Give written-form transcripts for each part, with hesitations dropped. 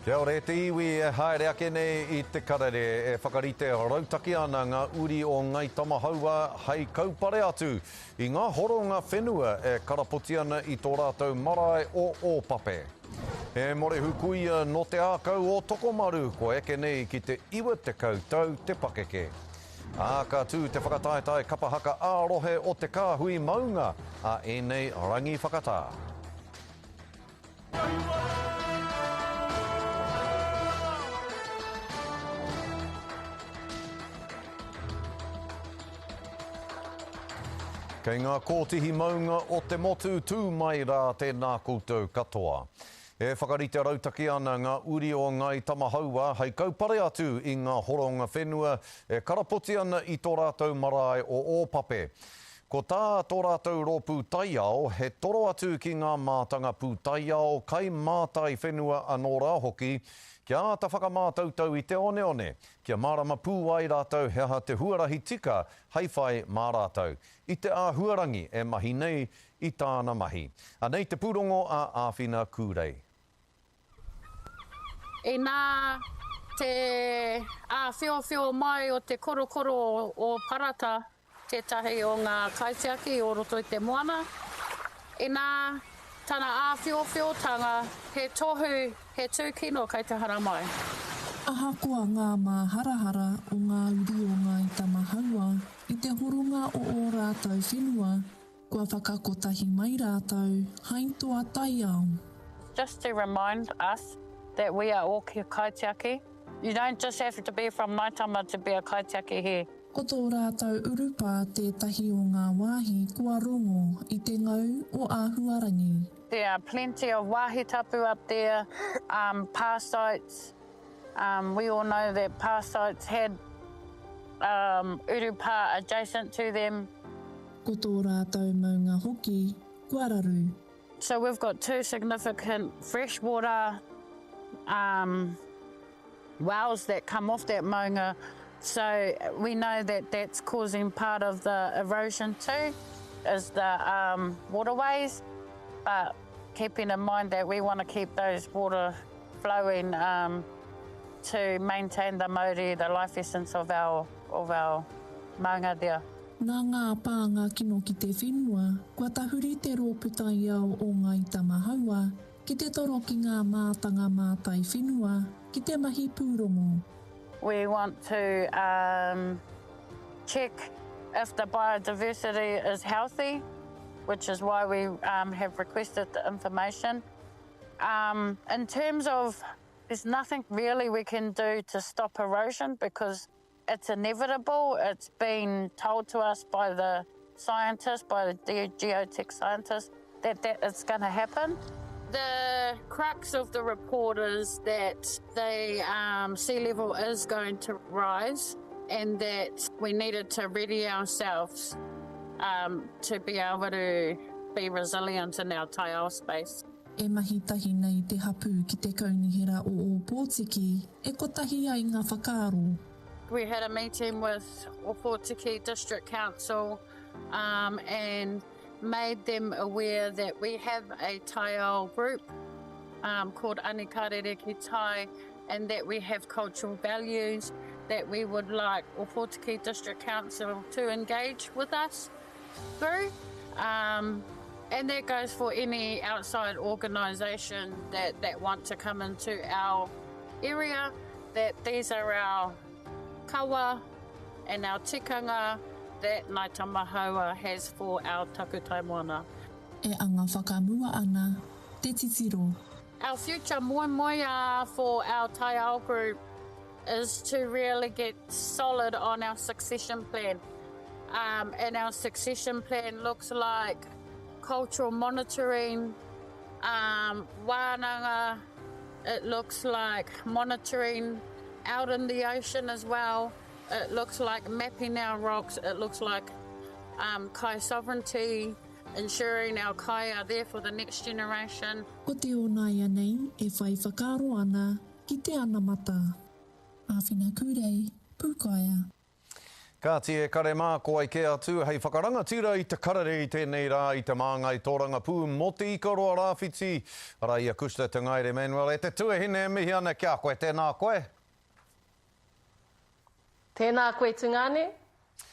Kia ora e te iwi e haere ake nei i te karere e whakarite rautaki ana ngā uri o Ngai Tamahaua hei kaupare atu i ngā horonga whenua e karapoti ana i tō rātou marae o Ōpape. He morehu kuia nō te ākau o Tokomaru kua eke nei ki te 90 tau te pakeke. Ā, ka tū te whakataetae kapa haka ā-rohe o Te Kāhui Maunga a ēnei rangi whakatā. Kei ngā kōtihi maunga o te motu, tū mai rā tēnā koutou katoa. E whakarite rautaki ana ngā uri o Ngāi Tamahaua hei kaupare atu i ngā horonga whenua e karapoti ana i tō rātou marae o Ōpape. Ko tā tō rātou rōpū taiao he toro atu ki ngā mātanga pūtaiao, kaimātai whenua anō rā hoki, kia āta whakamātautau i te oneone, kia mārama pū ai rātou he aha te huarahi tika hei whai mā rātou, i te āhuarangi e mahi nei i tāna mahi. Anei te pūrongo a Āwhina Kūrei. Inā te āwhiowhio mai o te korokoro o Parata tētahi o ngā kaitiaki o roto i te moana. Inā tana āwhiowhiotanga, he tohu, he tūkino kei te haramai. Ahakoa ngā māharahara o ngā uri o Ngāi Tamahaua i te horonga o ō rātou whenua, kua whakakotahi mai rātou hai toa taiao. Just to remind us that we are all kaitiaki, you don't just have to be from Ngāi Tama to be a kaitiaki here. Ko tō rātou urupā tētahi o ngā wāhi kua rongo i te ngau o Āhuarangi. There are plenty of wāhi tapu up there, um, pā sites, um, we all know that pā sites had um, urupā adjacent to them. Ko tō rātou maunga hoki kua raru. So we've got two significant freshwater um, wells that come off that maunga, so we know that that's causing part of the erosion too, is the um, waterways, but keeping in mind that we want to keep those water flowing um, to maintain the mauri, the life essence of our, of our maunga there. Nā ngā pānga kino ki te whenua, kua tahuri te rōpū taiao o Ngāi Tamahaua ki te toro ki ngā mātanga mātai whenua ki te mahi pūrongo. We want to um check if the biodiversity is healthy, which is why we um have requested the information. Um in terms of there's nothing really we can do to stop erosion because It's inevitable, it's been told to us by the scientists, by the geotech scientists, that that is going to happen. The crux of the report is that the um, sea level is going to rise and that we needed to ready ourselves um, to be able to be resilient in our taiao space. E mahi tahi nei te hapū ki te Kaunihera o Ōpōtiki e kotahi ai ngā whakaaro. We had a meeting with Ōpōtiki District Council um, and made them aware that we have a taiao group um, called Anikarere ki Tai and that we have cultural values that we would like Ōpōtiki District Council to engage with us through. Um, and that goes for any outside organisation that, that want to come into our area, that these are our kawa and our tikanga that Ngāi Tamahaua has for our takutai moana. E anga whakamua ana te titiro. Our future moemoeā for our taiao group is to really get solid on our succession plan. Um, and our succession plan looks like cultural monitoring, um, wānanga, it looks like monitoring out in the ocean as well. It looks like mapping our rocks. It looks like um, kai sovereignty, ensuring our kai are there for the next generation. Ko te o nāianei e whai whakaaro ana ki te anamata. Āwhina Kūrei, Pūkaea. Kāti e kare mā, ko wai kē atu hei whakarangatira i te karere i tēnei rā i te māngai tōrangapū mō Te Ikaroa Rāwhiti, arā i a Cushla Te Ngaere Manuel. E te tuahine e mihi ana ki a koe, tēnā koe. Tēnā koe tungāne.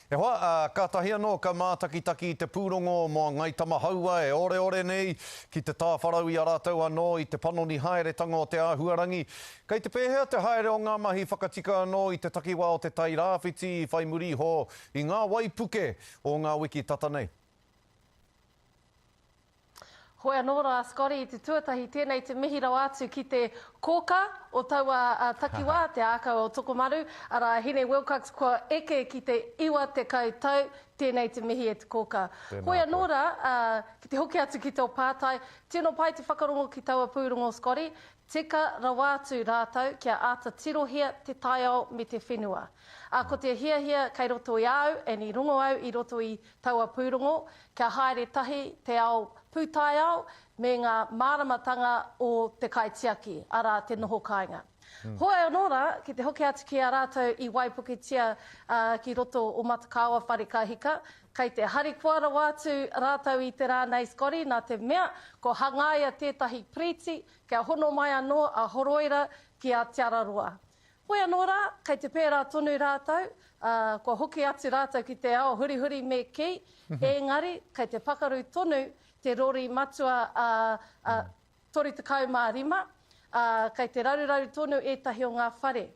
E hoa, ā, kātahi anō ka mātakitaki i te pūrongo mō a Ngai Tamahaua e oreore nei ki te tāwharau i a rātou anō i te panoni haeretanga o te āhuarangi. Kei te pēhea te haere o ngā mahi whakatika anō i te takiwā o Te Tai Rāwhiti i whai muri iho i ngā waipuke o ngā wiki tata nei? Hoi anō rā, Scotty, i te tuatahi tēnei te mihi rawa atu ki te kōka o taua takiwā, te ākau o Tokomaru, arā Hine Wilcox kua eke ki te 90 tau, tēnei te mihi e te kōka. Hoi anō rā, ki te hoki atu ki tō pātai, tino pai te whakarongo ki taua pūrongo Scotty, tika rawa atu rātou kia āta tirohia te taiao me te whenua. Ā, ko te hiahia kei roto i a au, and i rongo au i roto i taua pūrongo, kia haere tahi te ao pūtaiao me ngā māramatanga o te kaitiaki, arā, te noho kāinga. Hoi anō rā, ki te hoki atu ki a rātou i waipuketia ki roto o Matakāoa Wharekahika, kei te harikoa rawa atu rātou i te rā nei Scotty, nā te mea ko hangaia tētahi piriti kia hono mai anō a Horoira ki a Te Araroa. Hoi anō rā, kei te pērā tonu rātou, ā, kua hoki atu rātou ki te ao hurihuri me kī, ēngari kei te pakaru tonu te rori matua a, a, 35, ā, kei te raruraru tonu ētahi o ngā whare.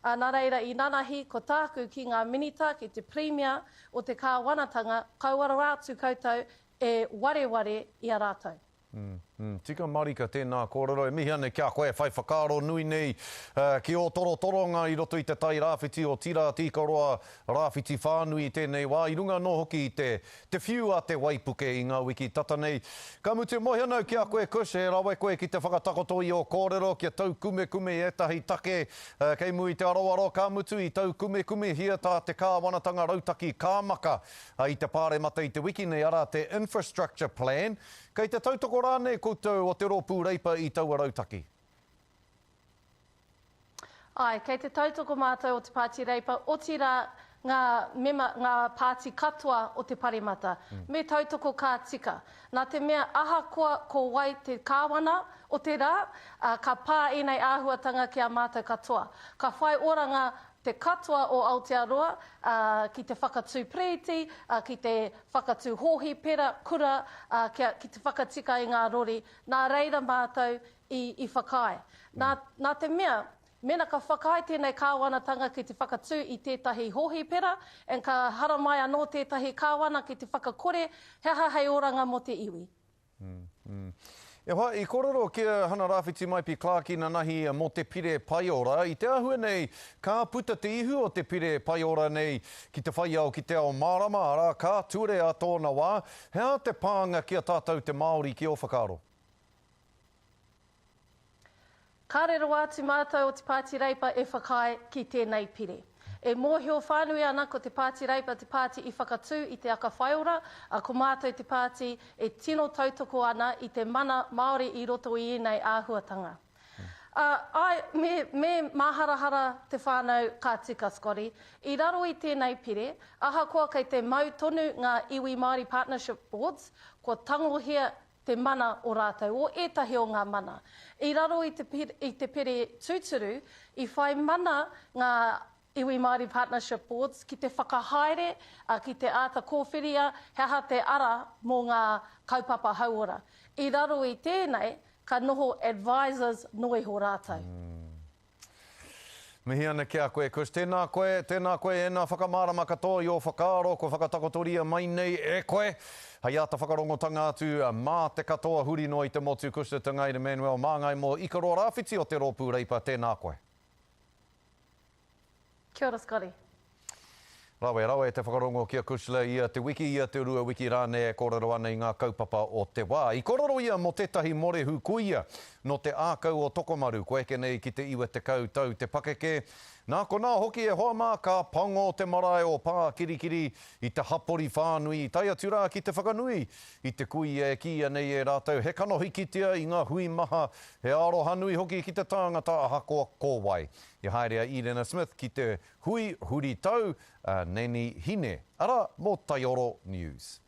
Ā, nā reira i nanahi ko tāku ki ngā Minita, ki te Pirimia o te Kāwanatanga, kaua rawa atu koutou e wareware i a rātou. Tika marika tēnā kōrero. E mihi ana ki a koe e whai whakaaro nui nei ki ō torotoronga i roto i te Tai Rāwhiti, otirā Te Ikaroa Rāwhiti whānui i tēnei wā, i runga anō hoki i te te whiu a te waipuke i ngā wiki tata nei. Ka mutu, moe ana au ki a koe Kush, he rawe koe ki te whakatakoto i ō kōrero kia taukumekume i ētahi take kei mua i te aroaro, ka mutu i taukumekumehia tā te kāwanatanga rautaki kāmaka i te Pāremata i te wiki nei, arā te Infrastructure Plan. Kei te tautoko rānei koutou o te Rōpū Reipa i taua rautaki? Āe, kei te tautoko mātou o te Pāti Reipa, otirā ngā mema, ngā pāti katoa o te Paremata. Me tautoko ka tika. Nā te mea ahakoa ko wai te kāwana o te rā, ka pā ēnei āhuatanga ki a mātou katoa. Ka whai oranga te katoa o Aotearoa, ā, ki te whakatū perēti, ā, ki te whakatū hōhipera, kura, ā, kia, ki te whakatika i ngā rori. Nā reira mātou i, i whakaae. Nā, nā te mea, mēnā ka whakaae tēnei kāwanatanga ki te whakatū i tētahi hōhipera, and ka haramai anō tētahi kāwana ki te whakakore, he aha hei oranga mō te iwi? E hoa, i kōrero ki a Hana Rāwhiti Maipi Clark inanahi mō te pire paeora. I te āhua nei, ka puta te ihu o te pire paeora nei ki te whaiao ki te ao mārama, arā, ka ture a tōna wā. He aha te pānga ki a tātou te Māori ki ō whakaaro? Kāre rawa atu mātou o te Pāti Reipa e whakaae ki tēnei pire. E mōhio whānui ana ko te Pāti Reipa te pāti i whakatū i te aka whaiora, ā, ko mātou te pāti e tino tautoko ana i te mana Māori i roto i ēnei āhuatanga. Ā, āe, me, me māharahara te whānau ka tika, Scotty. I raro i tēnei pire, ahakoa kei te mau tonu ngā Iwi Māori Partnership Boards, kua tangohia te mana o rātou, o ētahi o ngā mana. I raro i te, i te pere tūturu, i whai mana ngā Iwi Māori Partnership Boards ki te whakahaere, ā, ki te āta kōwhiria he aha te ara mō ngā kaupapa hauora. I raro i tēnei, ka noho advisors noa iho rātou. Mihi ana ki a koe Kush. Tēnā koe, tēnā koe ēnā whakamārama katoa i ō whakaaro kua whakatakotoria mai nei e koe. Hei āta whakarongotanga atu mā te katoa huri noa i te motu Kushla Tangaira Manuel Māngai mō Ikaroa Rāwhiti o te Rōpū Reipa, tēnā koe. Kia ora Scotty. Rawe, rawe te whakarongo ki a Cushla ia te wiki, ia te rua wiki rānei e kōrero ana i ngā kaupapa o te wā. I kōrero ia mō tētahi morehu kuia. Nō te ākau o Tokomaru, kua eke nei ki te 90 tau te pakeke. Nā konā hoki e hoa mā, ka pango te marae o Pākirikiri i te hapori whānui i tae atu rā ki te whakanui i te kuia e kīia nei e rātou he kanohi kitea i ngā hui maha, he aroha nui hoki ki te tāngata ahakoa ko wai. I haere a Īrena Smith ki te hui huritau a Nanny Hine, arā, mō Taioro News.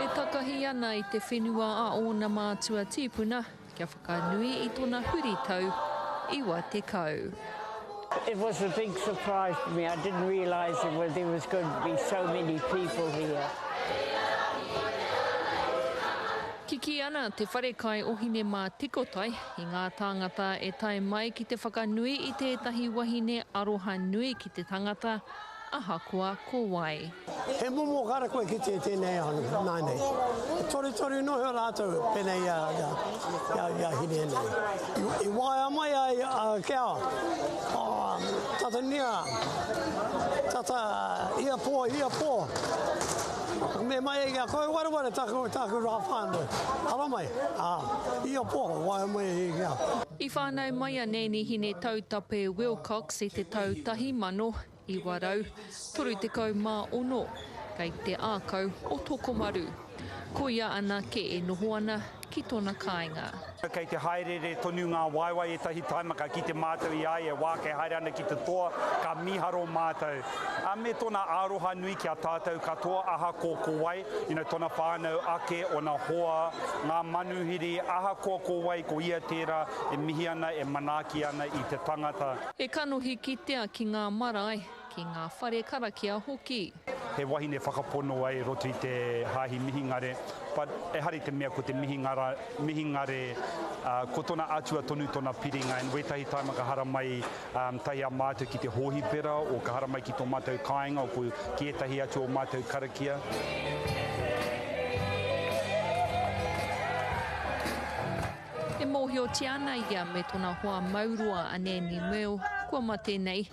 E takahi ana i te whenua a ōna mātua tīpuna kia whakanui i tona huritau 90. It was a big surprise to me, I didn't realise there was going to be so many people here. Kikī ana te wharekai o Hinemātikotai i ngā tāngata e tae mai ki te whakanui i tētahi wahine aroha nui ki te tangata, ahakoa ko wai. He momo kare koe ki te tenei nāianei. He torutoru noa iho rātou pēnei i a Hine nei. I waea mai ai a Keao, tata nia, tata ia pō, ia pō. Me mai ai ki a koe, wareware taku, taku rā whānau. Haramai, ā, ia pō, waea mai ai ki a. I whānau mai a Nanny Hine Tautape Wilcox i te tau 1936, kei te ākau o Tokomaru. Ko ia anake e noho ana ki tona kāinga. Kei te haereere tonu ngā waewae ētahi taima ka kite mātou i a ia e wāke haere ana ki te toa, ka mīharo mātou. Ā, me tōna aroha nui ki a tātou katoa ahakoa ko wai, you know, tōna whānau ake, ōna hoa, ngā manuhiri, ahakoa ko wai, ko ia tērā e mihi ana, e manaaki ana i te tangata. He kanohi kitea ki ngā marae, ki ngā whare karakia hoki. He wahine whakapono ai i roto i te Hāhi Mihingare, but ehara i te mea ko te mihingara, mihingare, ko tona atua tonu tona piringa and wētahi taima ka haramai tahi a mātou ki te hōhipera o ka haramai ki tō mātou kāinga o ko ki ētahi atu o mātou karakia. E mōhiotia ana ia me tona hoa mauroa a Nanny Merle, kua mate nei,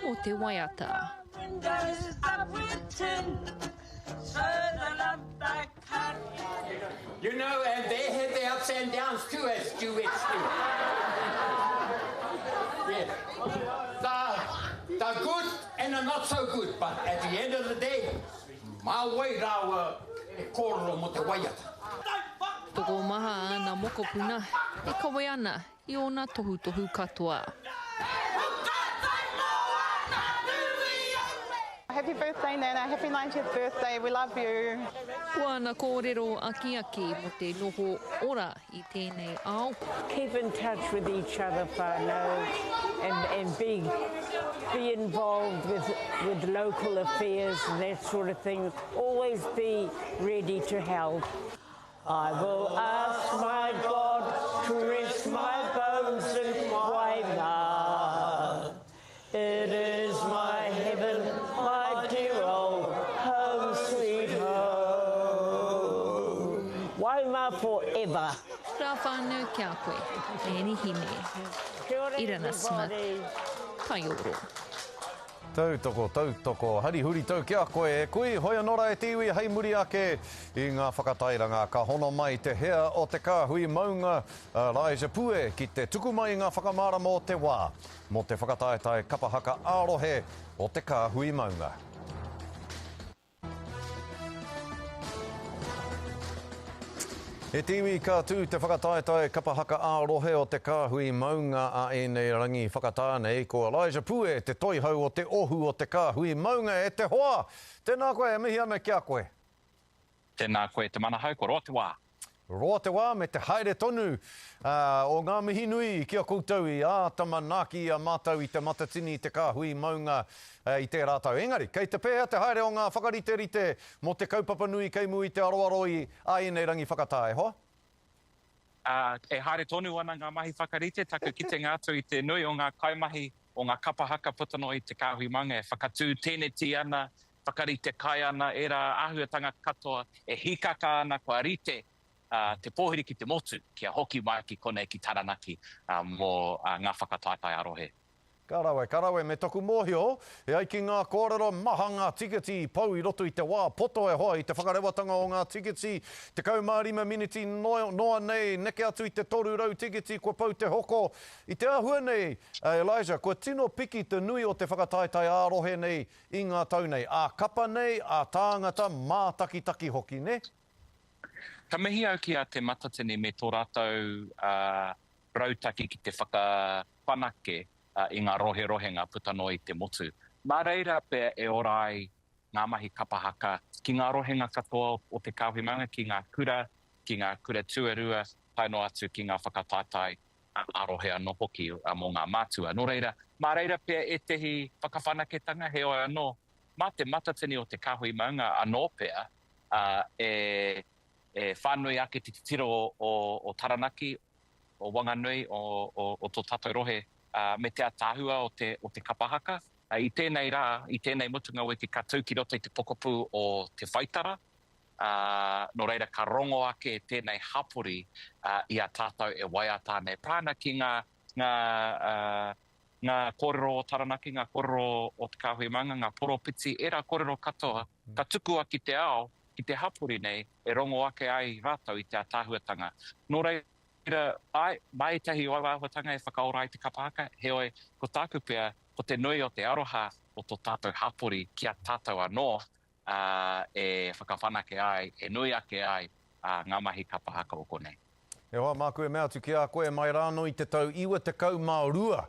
mō te waiata. You know, and they had their ups and downs too as duets do. Yeah. The, the good and the not so good, but at the end of the day, mā wai rāua e kōrero mō te waiata. Tokomaha āna mokopuna e kawe ana i ōna tohutohu katoa. Happy birthday Nana, happy 90th birthday, we love you. Ko āna kōrero akiaki mō te noho ora i tēnei ao. Keep in touch with each other whānau and, and be, be involved with, with local affairs and that sort of thing. Always be ready to help. I will ask my God to rest my bones in Waimā. It is my heaven, my dear old home sweet home. Waimā forever. Rā whānau ki a koe, Nanny Hine. Irana Smith, Taioro. Tautoko, tautoko, hari huritau ki a koe e kui, hoi anō rā e te iwi hei muri ake i ngā whakatairanga ka hono mai te hea o te kāhui maunga a Raija Pue ki te tuku mai i ngā whakamārama o te wā mō te whakataetae kapa haka ā-rohe o te kāhui maunga. E te iwi, ka tū te whakataetae kapa haka ā-rohe o te Kāhui Maunga a ēnei rangi whakatā nei. Ko Elijah Pue te toihau o te ohu o te Kāhui Maunga. E te hoa! Tēnā koe, e mihi ana ki a koe. Tēnā koe Te Manahau, kua roa te wā. Roa te wā me te haere tonu o ngā mihi nui ki a koutou i āta manaaki i a mātou i Te Matatini, Te Kāhui Maunga i tērā tau. Engari, kei te pēhea te haere o ngā whakariterite mō te kaupapa nui kei mua i te aroaro i a ēnei rangi whakatā, e hoa? Ā, e haere tonu ana ngā mahi whakarite, taku kitenga atu i te nui o ngā kaimahi o ngā kapa haka puta noa i Te Kāhui Maunga e whakatū tēneti ana, whakarite kai ana, ērā āhuatanga katoa e hīkaka ana kua rite te pōhiri ki te motu kia hoki mai ki konei ki Taranaki mō ngā whakataetae ā-rohe. Ka rawe, ka rawe, me taku mōhio, e ai ki ngā kōrero, maha ngā tiketi i pau i roto i te wā poto e hoa i te whakarewatanga o ngā tiketi, 15 miniti noa nei, neke atu i te 300 tiketi kua pau te hoko. I te āhua nei, Elijah, kua tino piki te nui o te whakataetae ā-rohe nei i ngā tau nei, ā-kapa nei, ā-tāngata, mātakitaki hoki, nē? Ka mihi au ki a Te Matatini me tō rātou rautaki ki te whakawhanake i ngā roherohenga puta noa i te motu. Mā reira pea e ora ai ngā mahi kapa haka ki ngā rohenga katoa o te Kāhui Maunga, ki ngā kura, ki ngā kura tuarua, tae noa atu ki ngā whakataetae ā-rohe anō hoki mō ngā mātua. Nō reira, mā reira pea ētehi whakawhanaketanga, heoi anō, mā Te Matatini o te Kāhui Maunga anō pea e whānui ake te titiro o Taranaki, o Wanganui, o tō tātou rohe, me te ataahua o te, o te kapa haka. I tēnei rā, i tēnei mutunga wiki ka tū ki roto i te pokapū o Te Whaitara, ā, nō reira ka rongo ake tēnei hapori i a tātou e waiata ana, e pā ana ki ngā, ngā, ngā kōrero o Taranaki, ngā kōrero o Te Kāhui Maunga, ngā poropiti, ērā kōrero katoa ka tukua ki te ao, ki te hapori nei e rongo ake ai rātou i te ātaahuatanga. Nō reira, āe, mā ētahi o aua āhuatanga e whakaora ai te kapa haka, heoi, ko tāku pea, ko te nui o te aroha o tō tātou hapori ki a tātou anō, ā, e whakawhanake ai, e nui ake ai ngā mahi kapa haka o konei. E hoa, māku e mea atu ki a koe, mai rānō i te tau 92,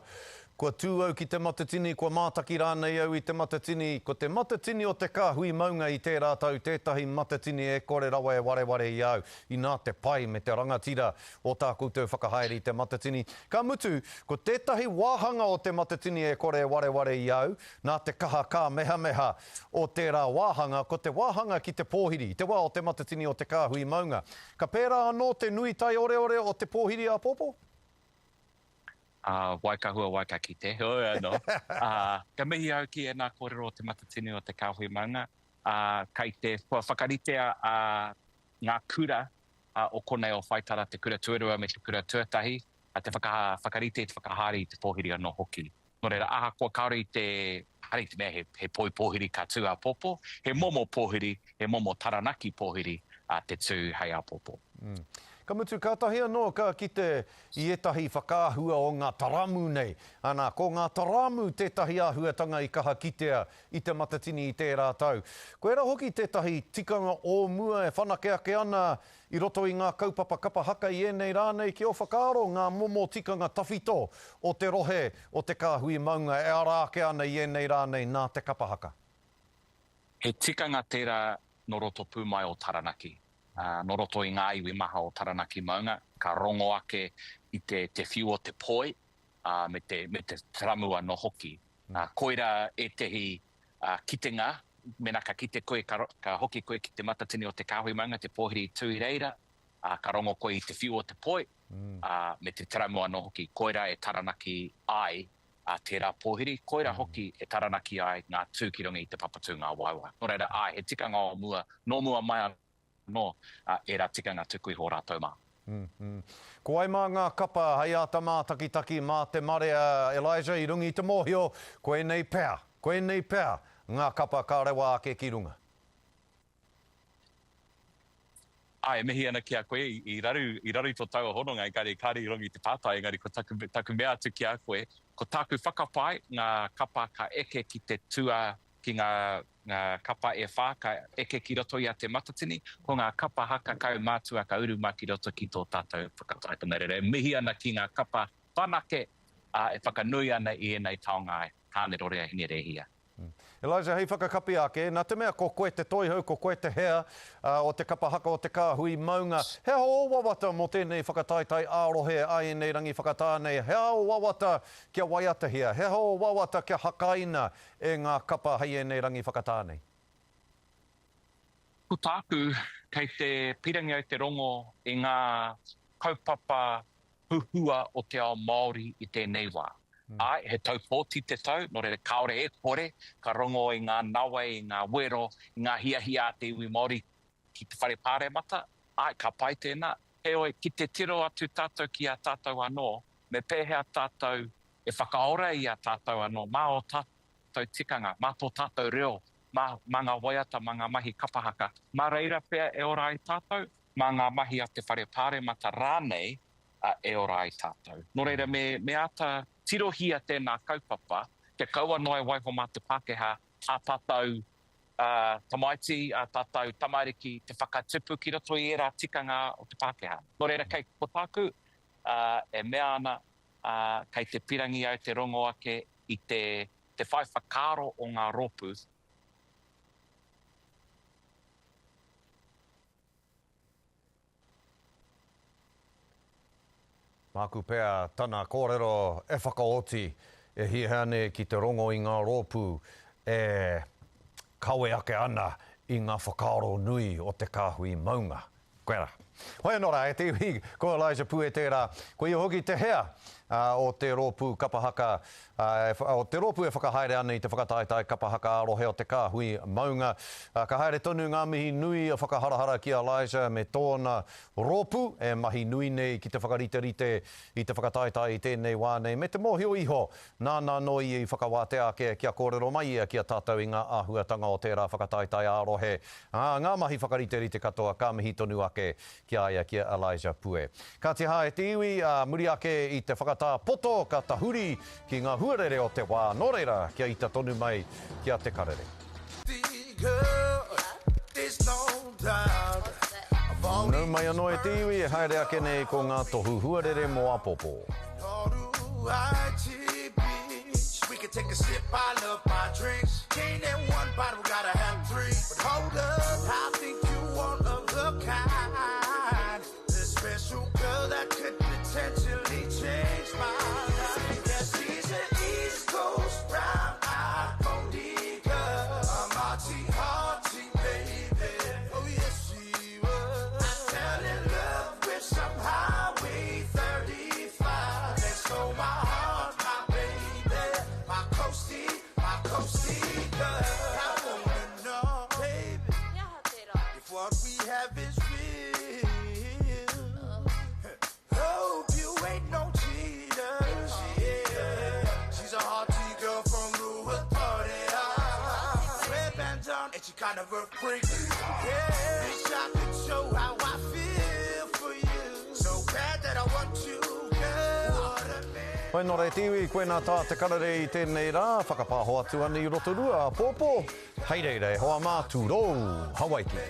kua tū au ki Te Matatini, kua mātaki rānei au i Te Matatini, ko Te Matatini o Te Kāhui Maunga i tērā tau tētahi matatini e kore rawa e wareware i a au, inā te pai me te rangatira o tā koutou whakahaere i Te Matatini. Ka mutu, ko tētahi wāhanga o Te Matatini e kore e wareware i a au, nā te kaha kāmehameha o tērā wāhanga, ko te wāhanga ki te pōhiri, i te wā o Te Matatini o Te Kāhui Maunga. Ka pērā anō te nui taioreore o te pōhiri āpōpō? Ā, wai ka hua, wai ka kite, heoi anō. Ā, ka mihi au ki ēnā kōrero o Te Matatini o Te Kāhui Maunga, ā, kei te, kua whakaritea ā, ngā kura ā, o konei o Whaitara, te kura tuarua me te kura tuatahi, ā, te whaka, whakarite, te whakahaere i te pōhiri anō hoki. Nō reira, ahakoa kāore i te, kāore i te mea he, he poi pōhiri ka tū āpōpō, he momo pōhiri, he momo Taranaki pōhiri te tū hei āpōpō. Mm. Ka mutu, kātahi anō ka kite i ētahi whakaahua o ngā taramu nei. Ana, ko ngā taramu tētahi āhuatanga i kaha kitea i Te Matatini i tērā tau. Koirā hoki tētahi tikanga o mua e whanake ake ana I roto i ngā kaupapa kapa haka i ēnei rā nei, ki ō whakaaro ngā momo tikanga tawhito o te rohe o te kāhui maunga e ara ake ana i ēnei rā nei nā te kapa haka? He tikanga tērā nō roto pū mai o Taranaki, nō roto i ngā iwi maha o Taranaki maunga, ka rongo ake i te te whiu o te poi, me te me te taramu anō hoki. Koirā ētehi kitenga, mēnā ka kite koe, ka, ka hoki koe ki te matatini o Te Kāhui Maunga, te pōhiri i tū i reira, ā, ka rongo koe i te whiu o te poi, ā, me te taramu anō hoki, koirā e Taranaki ai ā tērā pōhiri, koirā hoki e Taranaki ai ngā tū ki runga i te Papatū-ngā-waewae. Nō reira, āe, he tikanga o mua, nō mua mai anō. Anō ērā tikanga tuku iho rātou mā. Ko wai mā ngā kapa hei āta mātakitaki mā te marea, Elijah, i runga i te mōhio, koinei pea, koinei pea ngā kapa ka rewa ake ki runga. Āe, e mihi ana ki a koe, i raru, i raru tō taua hononga, engari kāre i rongo i te pātai, engari ko taku, taku mea atu ki a koe, ko tāku whakapae, ngā kapa ka eke ki te tua, ki ngā ngā kapa e whā ka eke ki roto i a Te Matatini, ko ngā kapa haka kaumātua ka uru mai ki roto ki tō tātou whakataetae. Nō reira, e mihi ana ki ngā kapa whanake, ā, e whakanui ana i ēnei taonga ai, Tāne Rorea Hine Rēhia. Elijah, hei whakakapi ake, nā te mea ko koe te toihau, ko koe te hea o te kapa haka o te kāhui maunga, he aha ō wawata mō tēnei whakataetae ā-rohe a ēnei rangi whakatā nei? He aha ō wawata kia waiatahia? He aha ō wawata kia hakaina e ngā kapa hei ēnei rangi whakatā nei. Ko tāku, kei te pirangi au te rongo i ngā kaupapa huhua o te ao Māori i tēnei wā. Āe, he tau pōti te tau, nō reira kāore e kore ka rongo i ngā nawe, i ngā wero, i ngā hiahia a te iwi Māori ki te whare pāremata, āe, ka pai tēnā. Heoi, ki te tiro atu tātou ki a tātou anō, me pēhea tātou. e whakaora i a tātou anō mā ō tātou tikanga, mā tō tātou reo, mā, mā ngā waiata, mā ngā mahi kapa haka. Mā reira pea e ora ai tātou, mā ngā mahi a te whare pāremata rānei e ora ai tātou. Nō reira, me, me āta tirohia tēnā kaupapa, kia kaua noa e waiho mā te Pākehā ā tātou tamaiti, ā tātou tamariki te whakatupu ki roto i ērā tikanga o te Pākehā. Nō reira, kei ko tāku e mea ana, kei te pirangi au te rongo ake i te, te whai whakaaro o ngā rōpū. Māku pea tana kōrero e whakaoti, e hiahia nei ki te rongo i ngā rōpū e kawe ake ana i ngā whakaaro nui o te kāhui maunga. Koe rā. Hoi anō rā, e te iwi, ko Elijah Pue tērā. Ko ia hoki te hea o te rōpū kapa haka, o te rōpū e whakahaere ana i te whakataetae kapa haka ā-rohe o te kāhui maunga. Ka haere tonu ngā mihi nui whakaharahara ki a Elijah me tōna rōpū e mahi nui nei ki te whakariterite i te whakataetae i tēnei wā nei me te mōhio iho nāna anō ia i whakawātea ake kia kōrero mai ia ki a tātou i ngā āhuatanga o tērā whakataetae ā-rohe, ā, ngā mahi whakariterite katoa ka mihi tonu ake ki a ia ki a Elijah Pue. Kāti hā e te iwi, ā, muri ake i te whakatā poto ka tahuri ki ngā huarere o te wā, nō reira kia ita tonu mai ki a Te Karere. Nau mai anō e te iwi, e haere ake nei ko ngā tohu huarere mō āpōpō. Hoi nō reira te iwi, koinā tā te karere i tēnei rā, whakapāho atu ana i Rotorua āpōpō, hei reira e hoa mā, tūrou, Hawaiki.